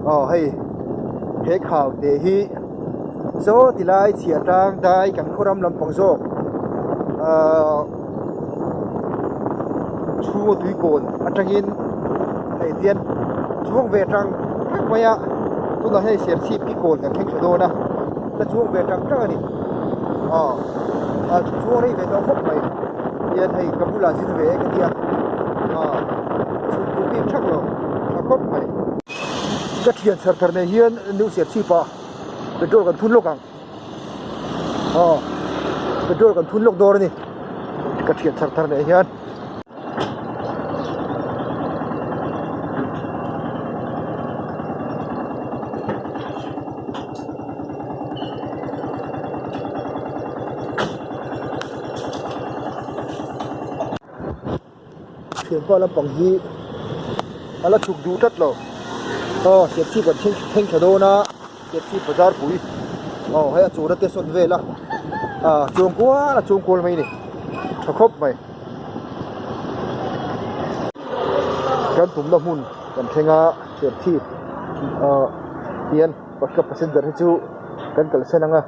Aw hei he khau te hi saw ti lai chhiah tang dai kan khaw ram lampang zawk ahh chhunga tui kawn atangin hei tian chuang ve tang tang mai a tunah hei serchhip ki kawn kan thleng tha dawn a la chuang ve tang tang a ni aw a chuang rei ve tawh khawp mai tian hei ka bulah zin ve e ka tia aw chhuk duh bik thak lo tha khawp mai. Ka thian chhar thar nei hian new serchhip ah petrol kan thun lawk ang. Aw petrol kan thun lawk dawr a ni ka thian thar thar leh hian. Thianpa lampang hi a la chhuk duh tlat lo aw serchhip kan thleng thleng thla dawn a serchhip bazar pui aw hei a chawna te sawn vel a ah chuang kual a chuang kual mai a ni tha khawp mai kan tumna hmun kan thleng a serchhip ah hian ka passenger hi chu kan kalsan ang a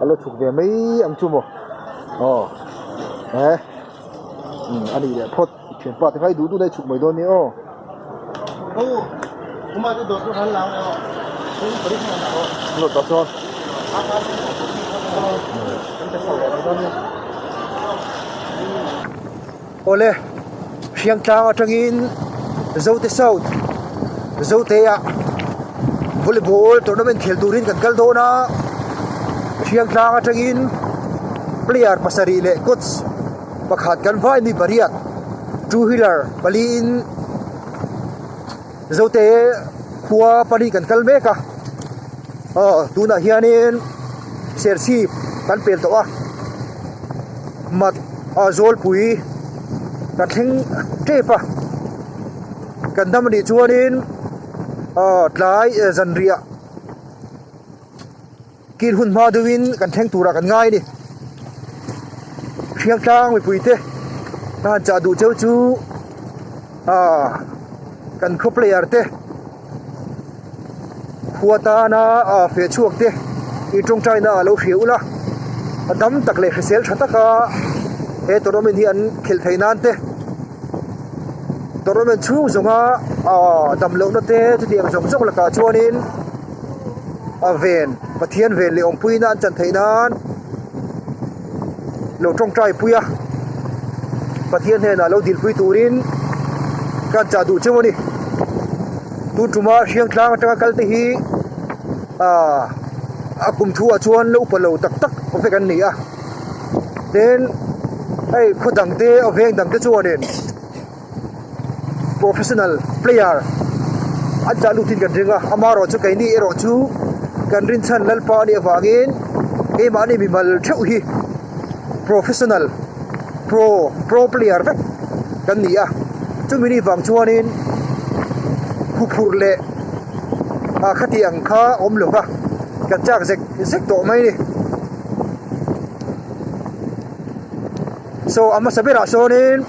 a la chhuk ve mai ang chu maw aw eh. Umm a nih leh phawt thianpa te kha i duh duh na i chhuk mai dawn nia aw. Awle Hriangtlang atangin Zote South Zote ah volleyball tournament khel turin kan kal dawn a Hriangtlang atangin player pasarih leh coach pakhat kan vai mi pariat two wheeler paliin Zote khua pali kan kal mek a aw tunah hianin Serchhip kan pel tawh a mat a Zawlpui kan thleng tep a kan dam anih chuanin aw tlai zanriah Kil hun hma deuhin kan thleng turah kan ngai a ni. Hriangtlang mipuite ka han chah duh cheu chu aaa kan khaw player te khua tana aa feh chhuak te i tawngtaina a lo hria ula a dam tak leh hrisel tha taka he tournament hi an khelh theih nan te tournament chhung zawnga aa dam lohna te chutiang zawng zawng lakah chuanin. A ven Pathian ven leh awmpuina an chan theih nan lo tawngtai pui a Pathian hnenah lo dilpui turin ka an chah duh cheu a ni tun tuma Hriangtlang atanga kal te hi ah a kum thu ah chuan la upa lo tak tak vek an ni a tin hei khaw dang te a veng dang te chuanin. Professional player an chah lutin kan ring a, amaherawh chu keini erawh chu kan rinchhan Lalpa a nih avangin keimahni mimal theuh hi professional pro pro player vek kan ni a, chumi ni vang chuanin huphurh leh ah khati ang kha awm lo va kan chak zek zek tawh mai a ni. Saw a hmasa berah sawnin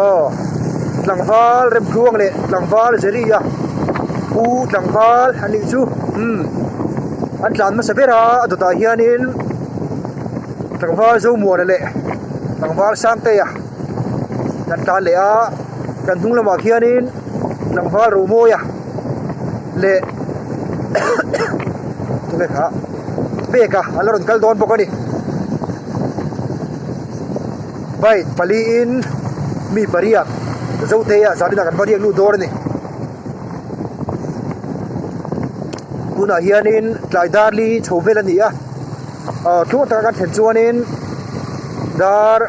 aw tlangval Remtluang leh tlangval Jerry-a pu tlangval a nih chu umm an tlan hmasa ber a a dawtah hianin tlangval Zomuana leh tlangval Sangtea an tlan leh a kan hnung lamah khianin tlangval Romawia leh tunge kha. Pek a a la rawn kal dawn bawk a ni bike pali in mi pariat zote ah zan inah kan va riak lut dawn a ni tunah hianin tlai dar li chho vel a ni a aw tluang taka kan thlen chuanin dar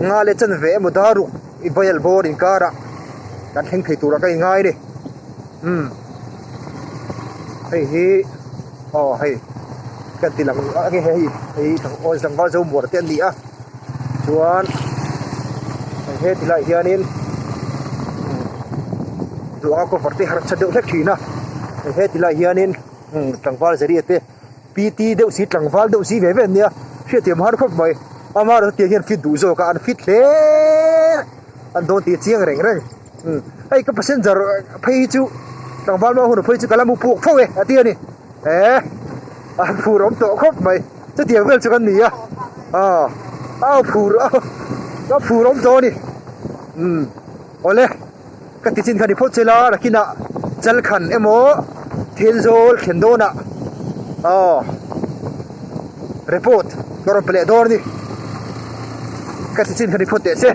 nga leh chanve emaw dar ruk i vaial bawr inkarah kan thleng thei turah ka inngai a ni umm hei hi. Aw hei kan ti lang a nge hei hei aw tlangval zo muar te an ni a chuan hei heti lai hianin duh anga cover te har chat deuh hlek thin a hei heti lai hianin tlangval zeria te pt deuh si tlangval deuh si ve ve an nia hriatthiam har khawp mai amaherawhchu tiang hian fit duh zawk a an fit hle an dawn tih a chiang reng reng hei ka passenger phei hi chu. Tlangval hma hun phei chu ka la mu puk fo e a ti a ni. Eeh a phur awm tawh khawp mai. Chutiang vel chu kan ni a. Aw a phur a ka phur awm tawh a ni. Umm awle ka ti chin kha ni phawt che la nakinah Chalkhan emaw Thenzawl thlen dawnah aw report ka rawn pe leh dawn a ni. Ka ti chin kha ni phawt teh se.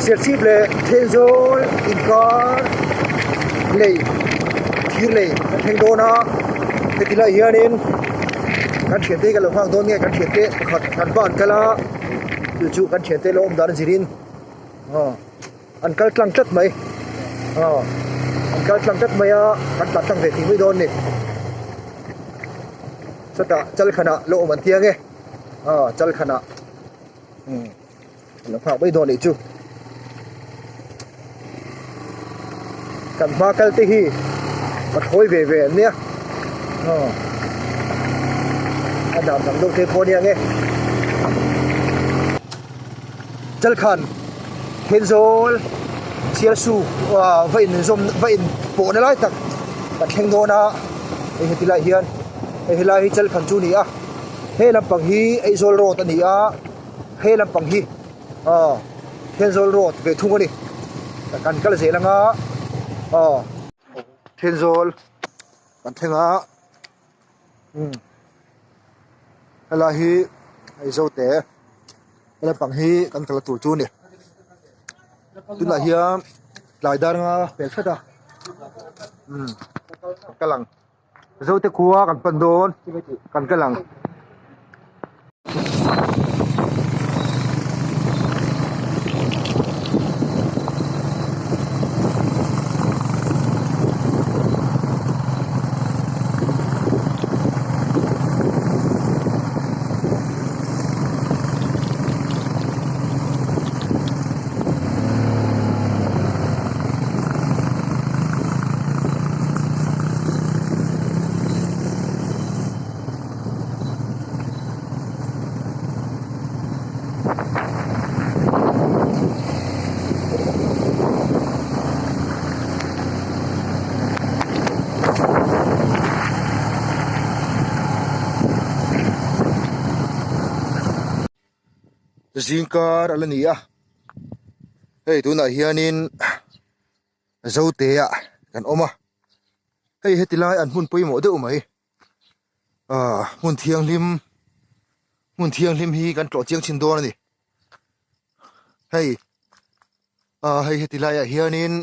Serchhip leh Thenzawl inkar lei thir lei kan thleng dawn a heti lai hianin kan thiante hi kan lo nghak dawn nge kan thiante pakhat kan va an kal a chu chu kan thiante lo awm dan a zirin aw an kal tlang tlat mai aw an kal tlang tlat mai a kan tlan tlang ve thei mai dawn a ni chutah chalkhanah lo awm an tia nge aw chalkhanah umm an lo nghak mai dawn anih chu kan hma kal te hi pathlawi ve ve an nia aw a dan dang deuh te pawh a nia nge Chalkhan Thenzawl Sialsuk ah va in zawm va in pawh na lai tak kan thleng dawn a hei heti lai hian hei helai hi Chalkhan chu a ni a he lampang hi Aizawl road a ni a he lampang hi aw Thenzawl road ve thung a ni kan kal zel anga aw Thenzawl kan thleng a umm helai hi Aizawl te he lampang hi kan kal tur chu a ni tunah hian tlai dar anga pel hret a umm kal ang. Zote khua kan pan dawn kan kal ang. Zingkar a la ni a hei tunah hianin Zote ah kan awm a hei heti lai an hmun pawimawh deuh mai ah hmun thianghlim hmun thianghlim hi kan tlawh chiang thin dawn a ni hei ah hei heti laiah hianin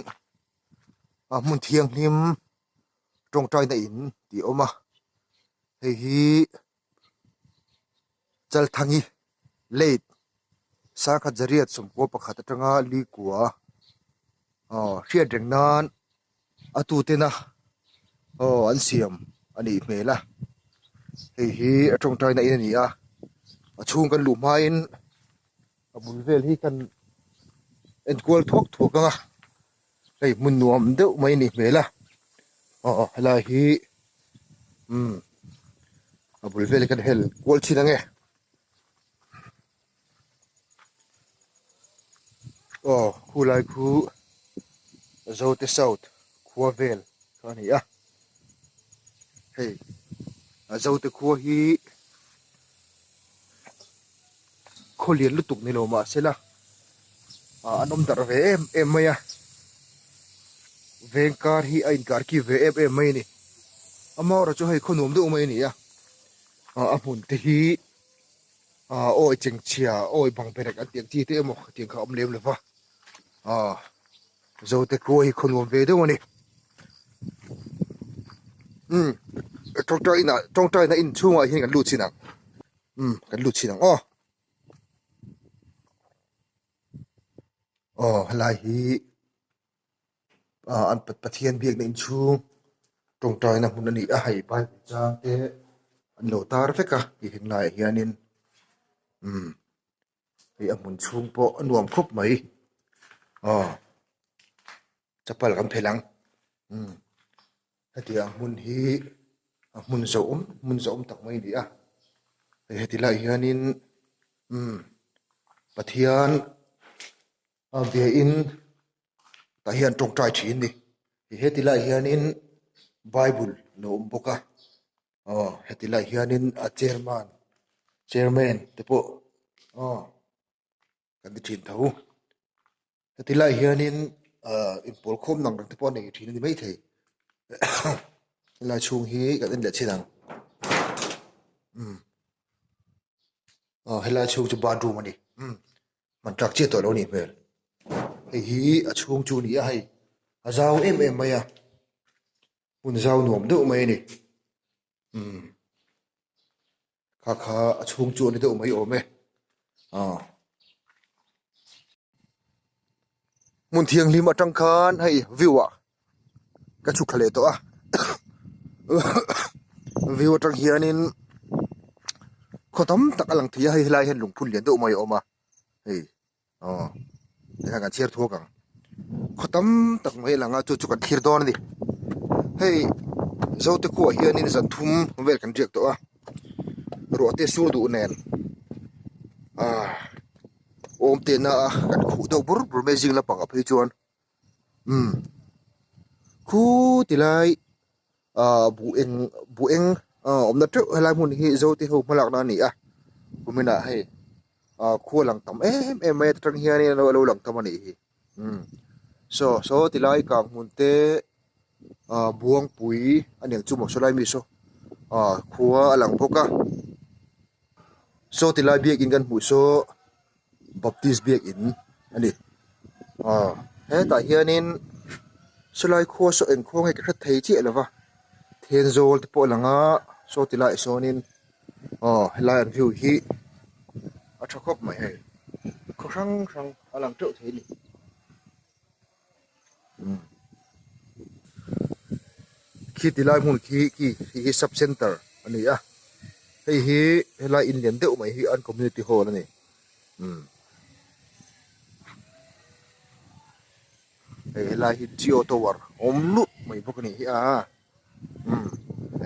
ah hmun thianghlim tawngtaina in tih a awm a hei hi Chalthangi late sangkhat zariat sawmkua pakhat atanga li kua aw hriat reng nan a tutena aw an siam a nih hmel a hei hi a tawngtaina in a ni a a chhung kan luh hmain a bul vel hi kan. enkual thuak thuak ang a hei hmun nuam deuh mai a nih hmel a aw helai hi umm a bul vel hi kan hel kual thin ang e aw khulai khu Zote South khua vel kha a ni a hei a Zote khua hi khaw lian lutuk ni lo mahsela ah an awm darh ve em em mai a veng kar hi a inkar ki ve em em mai a ni amaherawhchu hei khaw nuam deuh mai a ni a ah a hmun te hi ah awi chengchhia awi bang berek an tih ang chi te emaw tiang kha a awm lem lo va ah Zote khua hi khaw nuam ve deuh a ni umm tawngtai inah tawngtaina in chhungah hian kan lut chin ang umm kan lut chin ang aw aw helai hi ah an Pathian biakna inchhung tawngtaina hmun a ni a hei bible chang te an lo tar vek a ti heng laiah hianin umm. Hei a hmun chhung pawh a nuam khawp mai aw chapal kan phelh ang umm hetiang hmun hi a hmun zawh awm hmun zawh awm tak mai a ni a hei heti lai hianin umm Pathian a biain tah hian tawngtai thin a ni heti lai hianin bible a lo awm bawk a. Aw heti lai hianin a chairman chairman te pawh aw kan ti thin tho heti lai hianin ah inpawl khawm nang reng te pawh a nei thin a ni maithei helai chhung hi kan en leh chin ang umm aw helai chhung chu bathroom a ni umm hman tlak chiah tawh lo a nih hmel hei hi a chhung chu a ni a hei a zau em em mai a. Hmun zau nuam deuh mai a ni umm kha kha a chhung chu a ni deuh mai awm e aw hmun thianghlim atang khan hei view ah ka chhuk thla leh tawh a view atang hianin khaw tam tak a lang thei a hei helai hian lungphun lian deuh mai a awm a hei. Aw tihian kan chhiar thuak ang khaw tam tak mai a lang a chu chu kan thlir dawn a ni hei zote khuaah hianin zan thum vel kan riak tawh a ruah te sur duh nen ah awm te na a kan khuh deuh bur bur mai zing lampangah phei chuan umm khu tilai ah buh eng buh eng ah awmna teuh helai hmun hi zote ho hmalakna a ni a kuminah hei ah khua lang tam em em mai atang hianin a lo lang tam a nih hi umm saw saw tilai kang hmun te ah buangpui a niang chu maw sawlai mi saw ah khua a lang bawk a saw tilai biakin kan hmuh saw baptist biakin a ni ah hetah hianin sawlai khua saw eng khua nge ka hre thei chiah lo va thenzawl te pawh a lang a saw tilaiah sawnin. Aw helai an view hi a tha khawp mai hei khaw hrang hrang a lang teuh thei a ni umm khi ti lai hmun khi khi hei hi sub center a ni a hei hi helai in lian deuh mai hi an community hall a ni umm hei helai hi jio tower awm lup mai bawk a ni hi a. Umm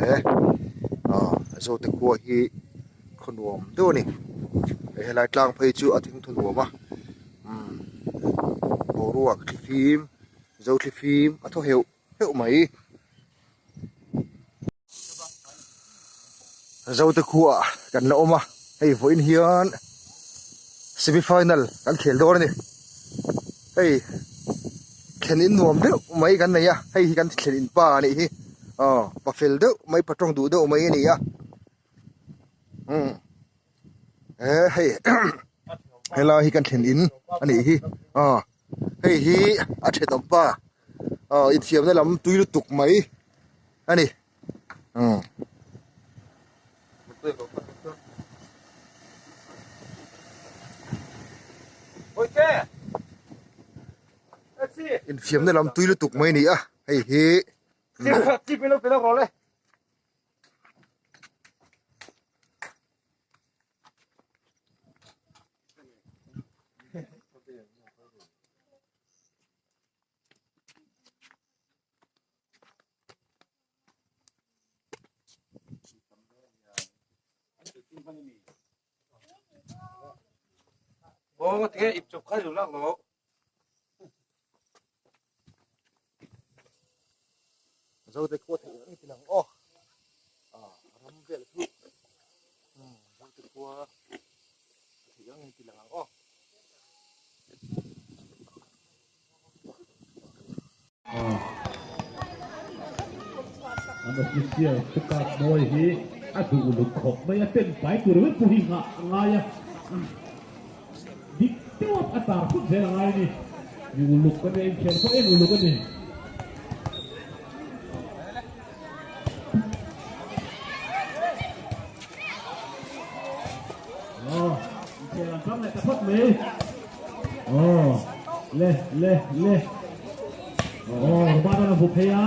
he ah Zote khua hi khaw nuam deuh a ni hei helai tlang phei chu a thingthu nuam a umm boruak thlifim zo thlifim a thaw heuh heuh mai Zote khua kan la awm a hei vawiin hian semi final kan khel dawn a ni hei thlen in nuam deuh mai kan nei a hei hi kan thlen in pa a nih hi aw pa fel deuh mai pa tawng duh deuh mai a ni a umm he hei helai hi kan thlen in a nih hi aw hei hi a thenawm pa aw inthiamna lam tui lutuk mai a ni. Umm. Infiamna lam tui lutuk mai a ni a hei hi Maw tinge ip chawp kha i lo lak loh? Zote khua theih ang i ti lang aw. Ah, ram vel chu Zote khua theih ang i ti lang ang aw. An official thukat mawi hi a duh uluk khawp mai a, pen pai tur vek pawh hi nghah a ngai a, dik deuh a tar phut zel a ngai a ni. Mi uluk a nia, inthian pawh en uluk a ni. Aw, inthian an tang leh ta phawt mai. Aw, le, le, le. Aw, Robert an a bu phei a.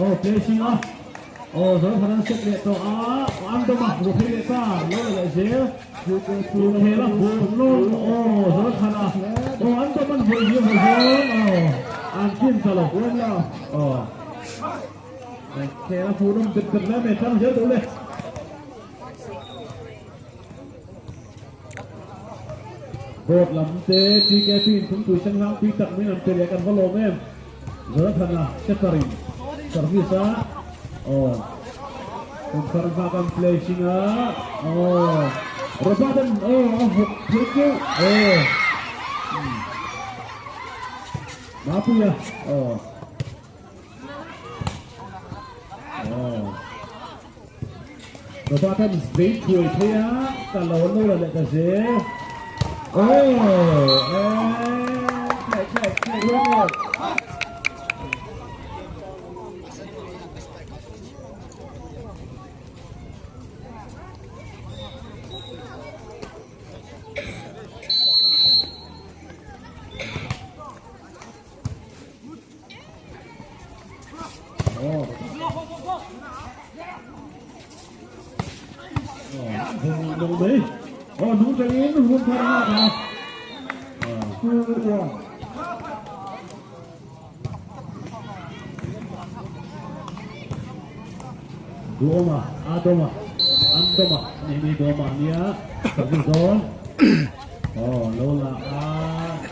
Aw, placing a. Aw, Zothar an set leh tawh a. An dawm a, bu phei leh ta. Lo la leh zel. Inkhel a bu lawm. Aw, Zothar a. Aw, an dawm an vawi hliam vawi hliam. Aw, an tlin ta lo. Aw. Inkhel a bu lawm bet bet mai mai tang zel tawh le. Board lam te TKP in thingpui sen hlang tui tak min an pe leh kan va lawm em. Zorathana setter in service a aw kumthar nghak an placing a aw Robert an aw a vawk phei keuh aw Mapuia aw Aw. Baba tan vei thuai thei a, ka lo lo la leh ta zel. Aw, eh, che che che che. Duhawma, Adawma, Andawma, ni ni Duhawma ania, service dawn. Aw, lo la a,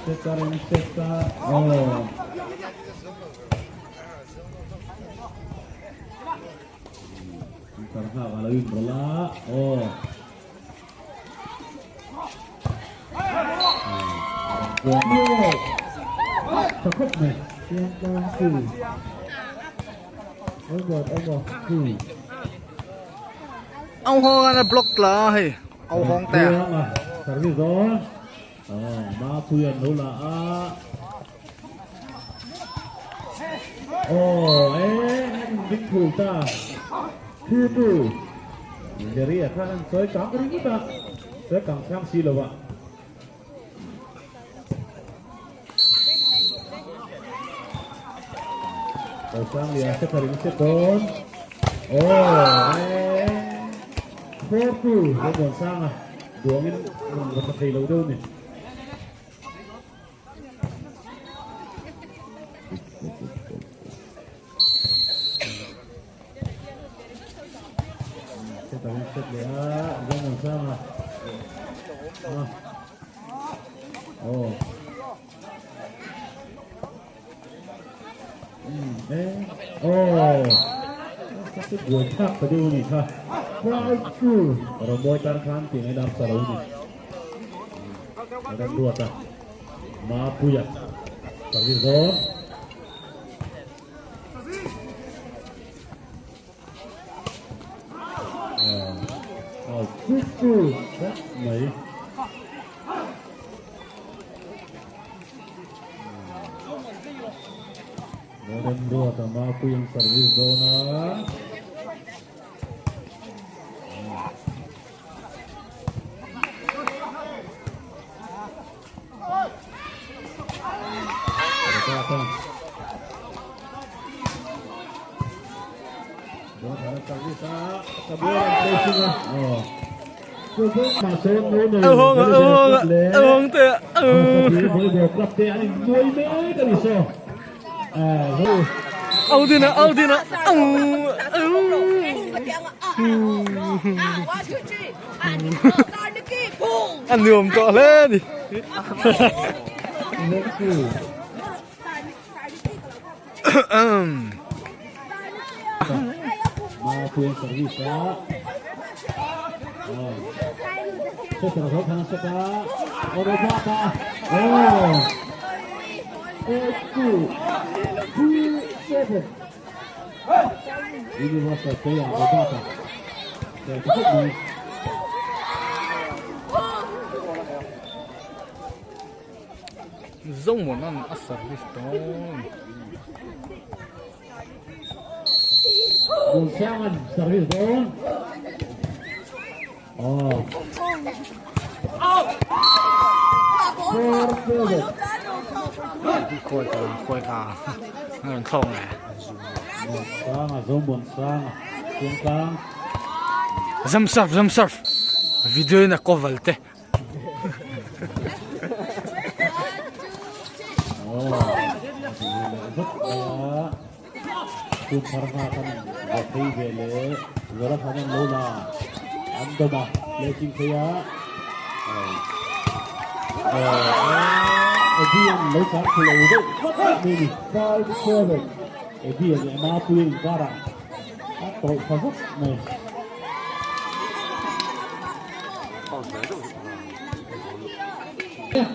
setter in set a, aw. Karna a lo inrawlh a, aw. Tha khawp mai. Au hawng an a block tla a hei au hawng te. Service dawn. Mapui an lo la a. Aw eh an ding thul ta. Thu tu. Jerry a khan an sawi kang ringawt a. Sawi kang chang si lo a. Rosanglia se tharin se dawn. Aw eh 4-2 Zomuansanga duangin rawn va thei lo deuh ni. Set a set leh a Zomuansanga. Aw. Aw. Ka buai thlak ta deuh a nih kha. Rawmawi tan khan tih ngaidam sa lo a ni. Ngaidam ruat a. Mapuia. Service dawn. Aw, chu chu mai. Modern Ruata Mapuiang service dawn a. A nuam tawh hle a ni. Zomuanan a service dawn. Muansangan service dawn. Oh. Khawi ka khawi ka a rawn thlawk nge. Muansanga Zomuansanga Chungtlang. Zam surf zam surf video in a cover te.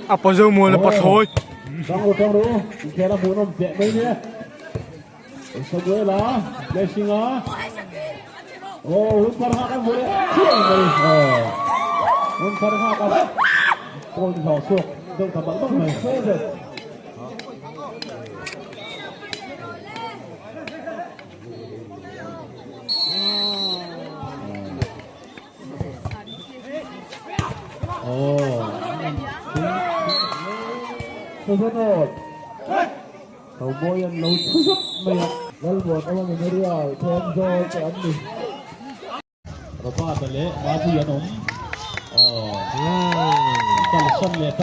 A pa zo muan a pa thlawi. Tang ru tang ru inkhel a hmuhnawm teh mai nia. Samuela blessing a. Oh hun thar nghak an hmu leh chiang mai. Oh hun thar nghak a point hlawh chhuak deuh ta bak bak mai.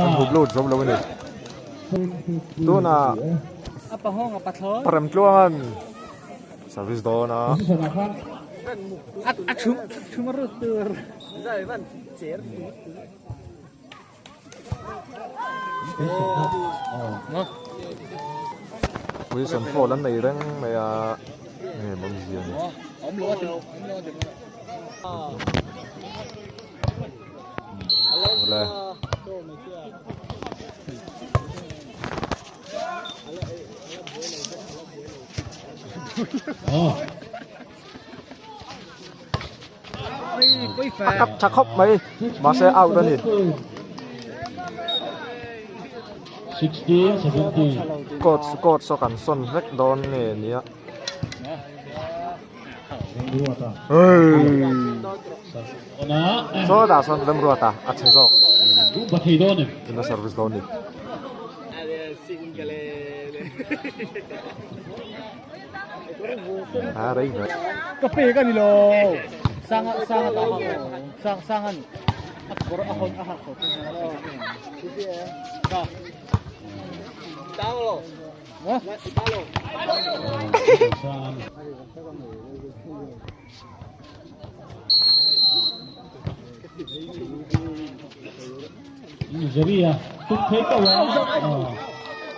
An hup lut zawm lo a ni. Tunah Paremtluanga'n service dawn a. Wilson foul an nei reng mai a nge mawmzia ni. Awle. A kap tha khawp mai mahse out a ni. Coach coach saw kan sawn hlek dawn nge nia. Sawtah sawn Remruata a chhe zawk. Tuna service dawn ni. A rei hmel. Ka pek a ni lo. Sanga sanga ta ha sang sangan a kawr a hawn a hak tawh ka.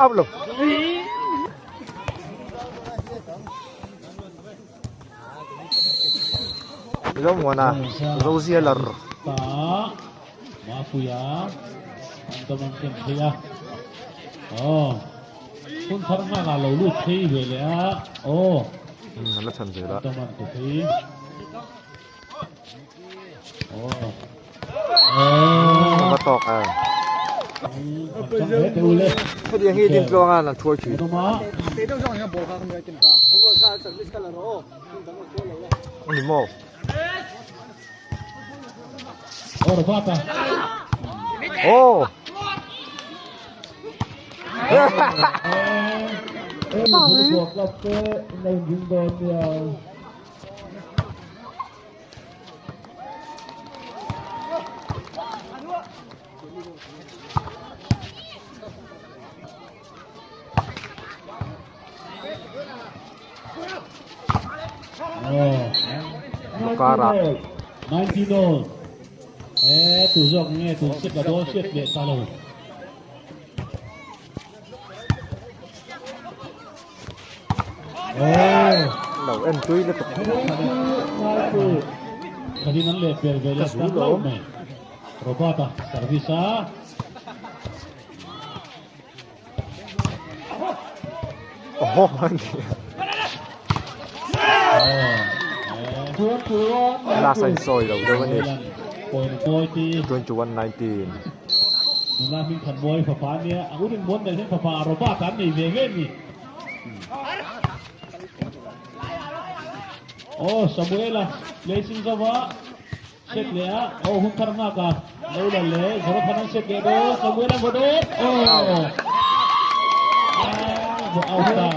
Up lo. Zomuana Rozialar. Mapuia an dawm an ken thei a aw hun thar nghak ah lo lut phei ve leh a aw an la chhan zel a dawm an pe phei aw va tawk a hetiang hi din tluang a an thuai thin ani maw Oh. Kara. E tu zawk nge tu set la dawn hriat leh ta lo. Lo en tui lutuk. Khatin an leh pel ve leh ta hlauh mai. Robert-a service a. Oho ani. Last a insawi lo deuh ani. 21-19. Nula hming khat mawi fapa ania a urin muan nei hian fapa Robert an nei ve ve ni. Oh Samuela placing zova Set leh a, aw hun thar nghak a, lo la leh Jonathan an set leh dawn, Samuel an vaw dawn, aw vaw out ta.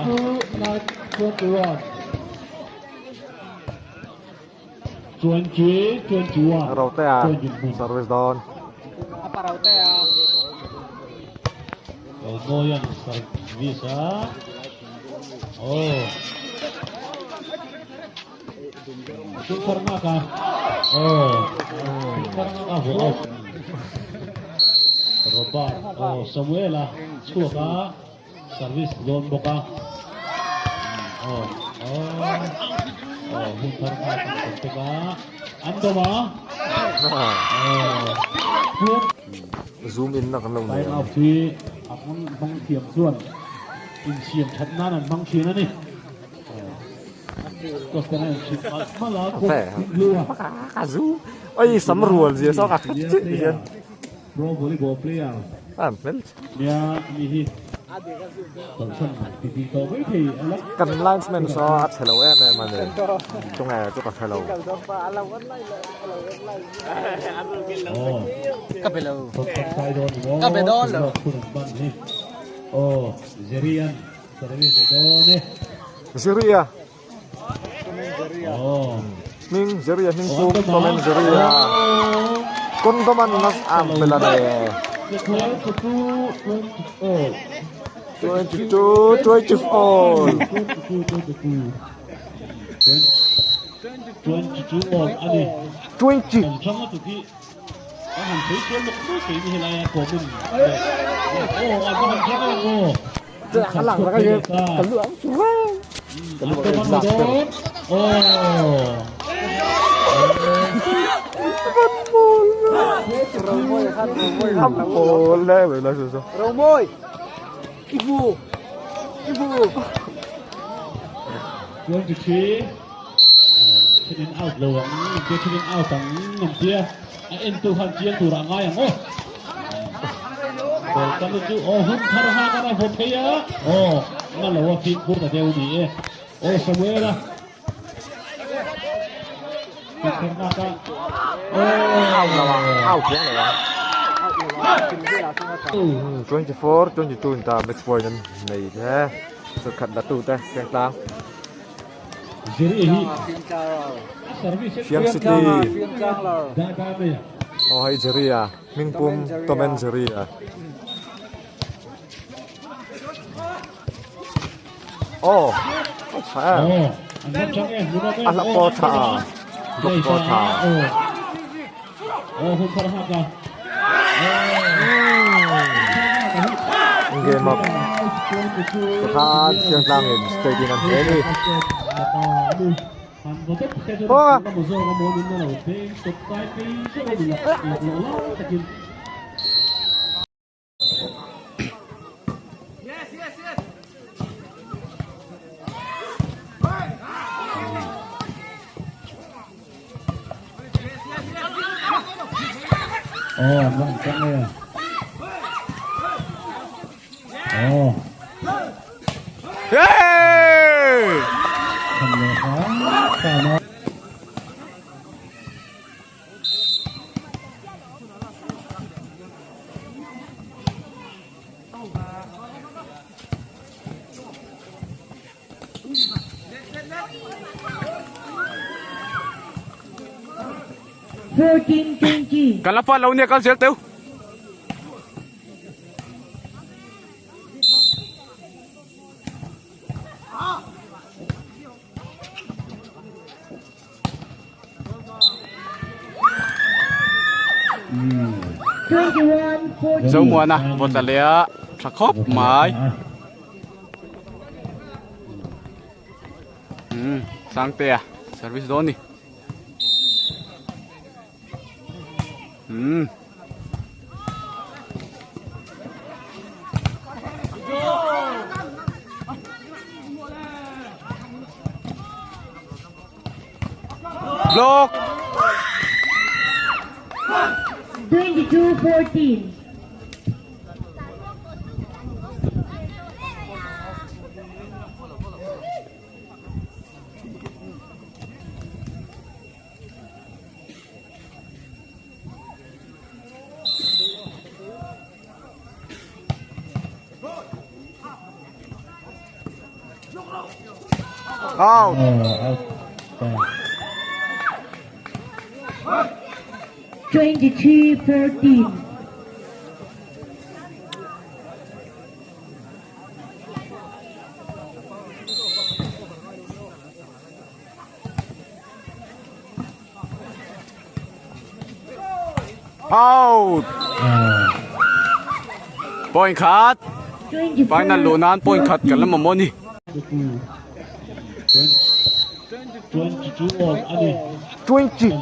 20, 21. Rotea service dawn. Lo mawi an service a, aw. Robert aw Samuela chhuak a service dawn bawk a aw aw aw hun thar nghak an awm bawk a an dawm a aw Zoom in na kan lo nei Time out hi a hmang thiam chuan insiam that nan an hmang thin a ni. Oi sam rual zia saw ka khat chi hian Pro volleyball player an hmel kan linesman saw a chhe lo em em a ni tunge chu ka hre lo Ka be lo ka be dawn lo. Oh, Zerian Zeria hming Zeria hming pum Tomen Zeria condom an nas am fel a ni 22 24 20 a lang laka hian ka lu ang chu reng ka lu ang zak ber Aw le mai la chu chu Romawi i hmu i hmu 23 Thenin out lo ang an tia thenin out ang an tia a entu khan chiang turah a ngai ang aw. Ball kan chu aw hun thar ha kan a vaw phei a aw na lo a fimkhur ta deuh ni e aw Samuela hun thar nghak a Out lo a out chiang lo a 24 22 in ta match point an nei hle khat la tu te Fiangtlang. Fiang City Aw hei Jerry a hming pum Tom and Jerry a Aw a tha em a hla pawh a tha a block pawh a tha Game up tikhan Fiangtlang in state in an hle a ni. Aw. Hey! Kan la phat lo nia kal zel teu. 21-14. Zomuana vaw tla leh a tha khawp mai. Umm Sangtea service dawn a ni. Umm. Block. 22-14. Out. 23-14. Out. Point khat. Final luh nan point khat kan la mamawh a ni. 20.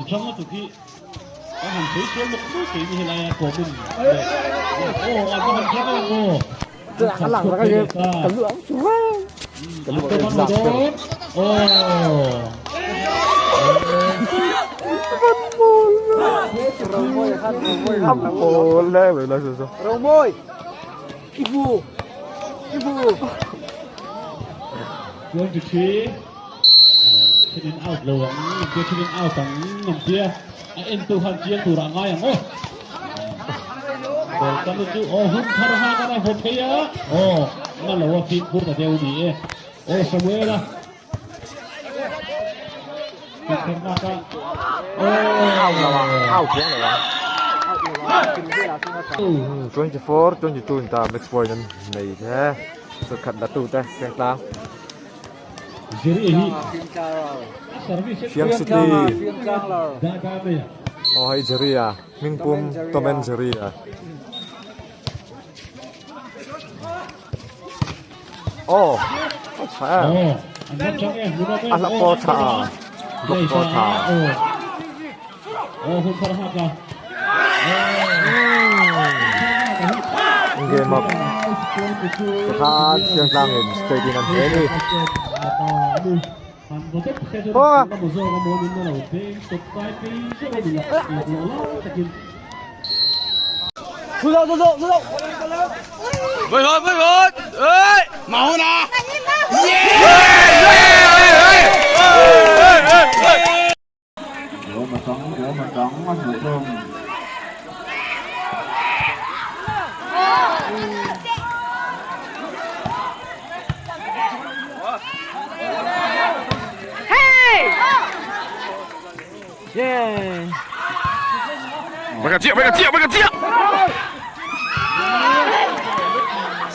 24 22 in ta match point an nei te khat la tu te Fiangtlang Fiang City aw hei Jerry a hming pum Tom and Jerry a aw a tha em a hla pawh tha a block pawh tha game up tikhan Fiangtlang in straight in an hle a ni.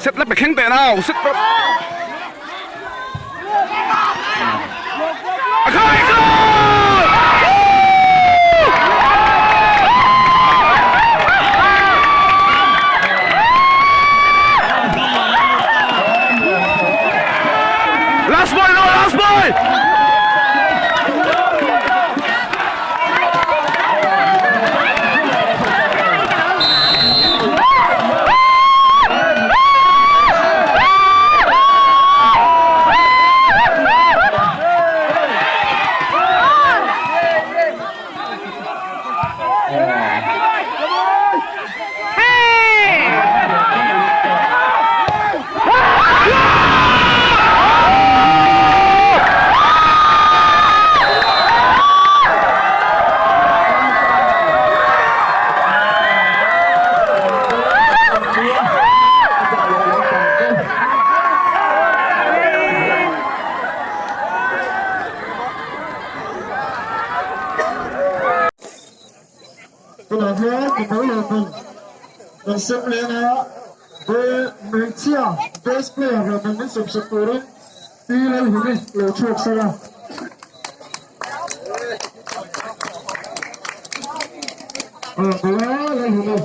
Set lap khen teh nau set lap. Khai khai. Last boy no last boy. Tunah hian mipui leh hmun kan sem leng a, hmeichhia best player leh hmun min sem sak turin Pi Lalhumi lo chhuak sela. Aw Lalhumi.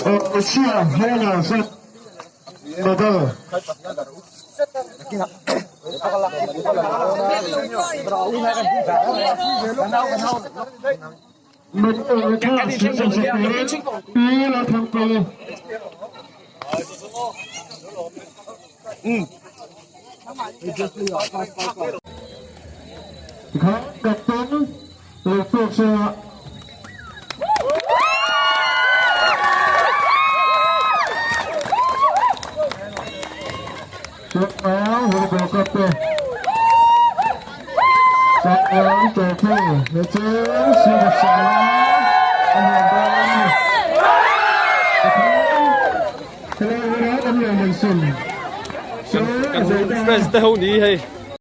Hmeichhia hnenah zet medal. Medal lehkha siamsak turin Pi Lalthangpuii. Tikhan captain lo pek se a. Chakma volleyball cup te Chakma trophy ni chu Silver Sala a hmuh dawn a ni. Tikhan helai hunah kan lawm an sim. Kan friends te ho ni hei.